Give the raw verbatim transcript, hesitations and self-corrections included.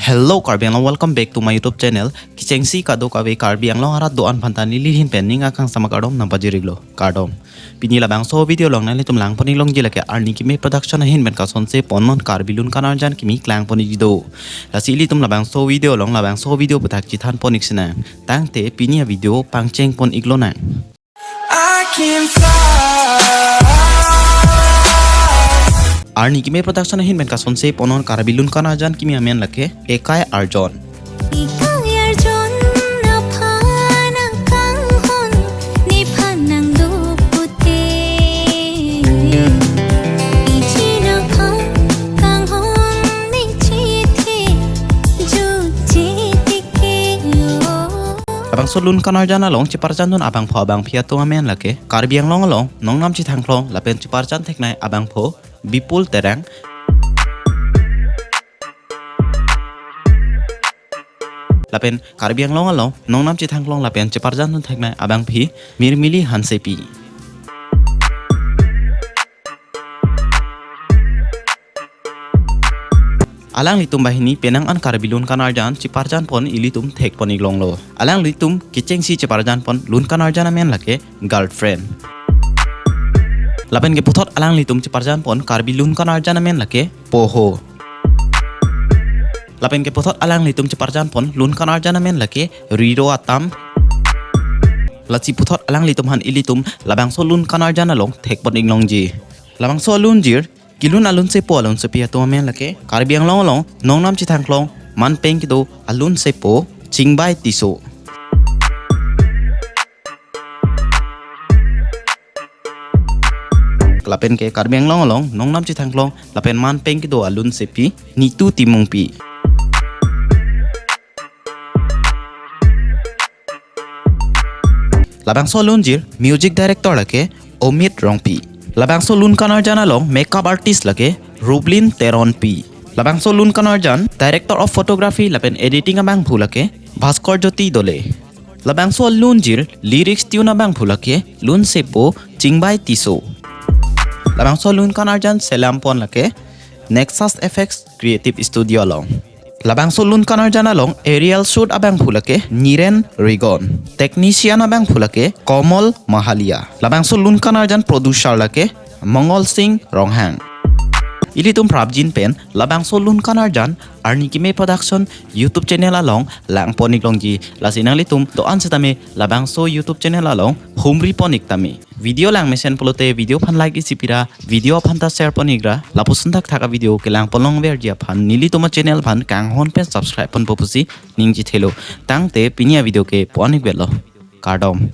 Hello Karbi Anglong, welcome back to my YouTube channel. Kechengsi kadokave Karbi Anglong arat do-an aphanta neli ahin pen ning akangsam akardom nangpajir-iklo. Kardom. Pini labangso video along nanglitum langpon-iklongji lake Arni Keme Production ahin pen kasonse pon non Karbi Lun Kanarjan kimi klangpon-ikji do. Lasi ilitum labangso video along labangso video aputhak chethanpon-ik sinang. Tangte pini avideo pangchengpon-iklonang. I can fly. Arni Keme Production ahin pen kasonse pon non Karbi Lun Kanarjan kimi amen lake Ekai Arjon. Ekai Arjon aphan nangkanghon, nephan nangduk pute. Iji naphan kanghon ne chethe, jutje teke lo. Labangso Lun Kanarjan along cheparjandun abangphu abangphi atum amen lake Karbi Anglong along nongnam chethangklong lapen cheparjan theknei abangphu Bipul Terang. Lapen Karbi Anglong along nongnam chethangklong lapen cheparjandun theknei abangphi Mirmili Hansepi. Alanglitum banghini penang an Karbi Lun Kanarjan cheparjanpon ilitum thekpon-iklonglo. Alanglitum kechengsi cheparjanpon Lun Kanarjan amen lake Girlfriend. Lapen keputhot alanglitum cheparjanpon Karbi Lun Kanarjan amen lake Poho. Lapen keputhot alanglitum cheparjanpon Lun Kanarjan amen lake Riro Atam. Lasi puthot alanglitum aphan ilitum labangso Lun Kanarjan along thekpon-iklongji. Labangso alunjir kelun alunsepo alunsepi atum amen lake Karbi Anglong along nongnam chethangklong manpeng kedo alunsepo Chingbai Tisso. Lapen ke Karbi Anglong along nongnam chethangklong lapen manpeng kedo alunsepi Nitu Timungpi. Labangso alunjir music director lake Omit Rongpi. Labangso Lun Kanarjan along makeup artist lake Rublin Teronpi. Labangso Lun Kanarjan director of photography lapen editing abangphu lake Bhaskar Jyoti Dole. Labangso alunjir lyrics tune abangphu lake lunsepo Chingbai Tisso. Labangso Lun Kanarjan selampon lake Nexus F X Creative Studio along. Labangso Lun Kanarjan along aerial shoot abangphu lake Niren Rigon. Technician abangphu lake Komol Mahalia. Labangso Lun Kanarjan producer lake Mongol Singh Ronghang. Ilitum prapjin pen labangso Lun Kanarjan Arni Keme Production YouTube channel along langpon-iklongji. Lasi nanglitum do-an setame labangso YouTube channel along humripon-ik tame. Video langmesen pulote video aphan like isi pira, video aphanta share pon-ikra, lapuson thakthak avideo kelangpon longverji aphan nelitum achannel aphan kanghon pen subscribe ponpo pusi ningje thelo. Tangte pini avideo ke pon-ikvelo. Kardom.